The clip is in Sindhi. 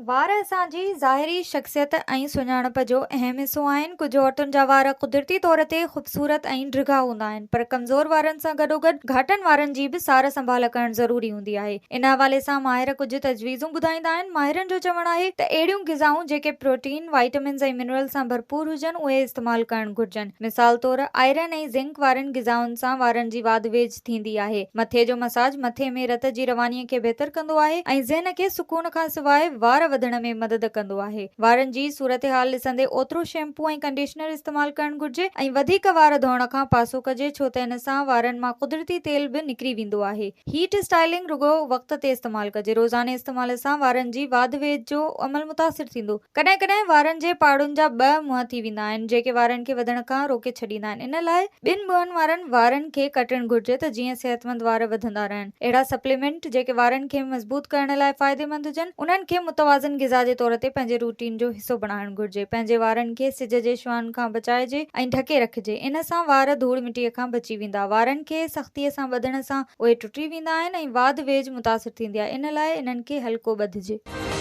وار اسان جي ظاهري شخصيت ۽ سڃاڻپ جو اهم حصو آهن. ڪجهه عورتن جا وار قدرتي طور تي خوبصورت ۽ ڊگها هوندا آهن پر ڪمزور وارن سان گڏوگڏ گهاٽن وارن جي به سار سنڀال ڪرڻ ضروري هوندي آهي. ان حوالي سان ماهر ڪجهه تجويزون ٻڌائيندا آهن. ماهرن جو چوڻ آهي ته اهڙيون غذائون جيڪي پروٽين، وائٽمنز ۽ منرلز سان ڀرپور هجن اهي استعمال ڪرڻ گهرجن. مثال طور آئرن ۽ زنڪ وارين غذائن سان وارن جي واڌ ويجهه ٿيندي آهي. مٿي جو مساج مٿي ۾ رت جي روانيء کي بهتر ڪندو آهي ۽ ذهن کي سڪون کان سواء وار وڌڻ ۾ مدد ڪندو آهي. وارن جي صورتحال ڏسندي اوترو شيمپو ۽ ڪنڊيشنر استعمال ڪرڻ گهرجي ۽ وڌيڪ وار ڌوئڻ کان پاسو ڪجي ڇو ته ان سان وارن مان قدرتي تيل به نڪري ويندو آهي. هيٽ اسٽائلنگ رڳو وقت تي استعمال ڪجي. روزاني استعمال سان وارن جي واڌ ويجهه جو عمل متاثر ٿيندو. ڪڏهن ڪڏهن وارن جي پاڙن جا ٻه منهن ٿي ويندا آهن، جيڪي وارن کي وڌڻ کان روڪي ڇڏيندا آهن. ان لاء ٻن منهن وارن وارن کي ڪٽڻ گهرجي ته جيئن صحتمند وار وڌندا رهن. اهڙا سپليمينٽ جيڪي وارن کي مضبوط ڪرڻ لاء فائديمند هجن، انهن کي متوازن غذا جي طور تي پنهنجي روٽين جو حصو بڻائڻ گهرجي. پنهنجي وارن کي سج جي شعاعن کان بچائجي ۽ ڍڪي رکجي. ان سان وار ڌوڙ مٽيء کان بچي ويندا. وارن کي سختيء سان ٻڌڻ سان اهي ٽٽي ويندا آهن ۽ واڌ ويجهه متاثر ٿيندي آهي. ان لاء انهن کي هلڪو ٻڌجي.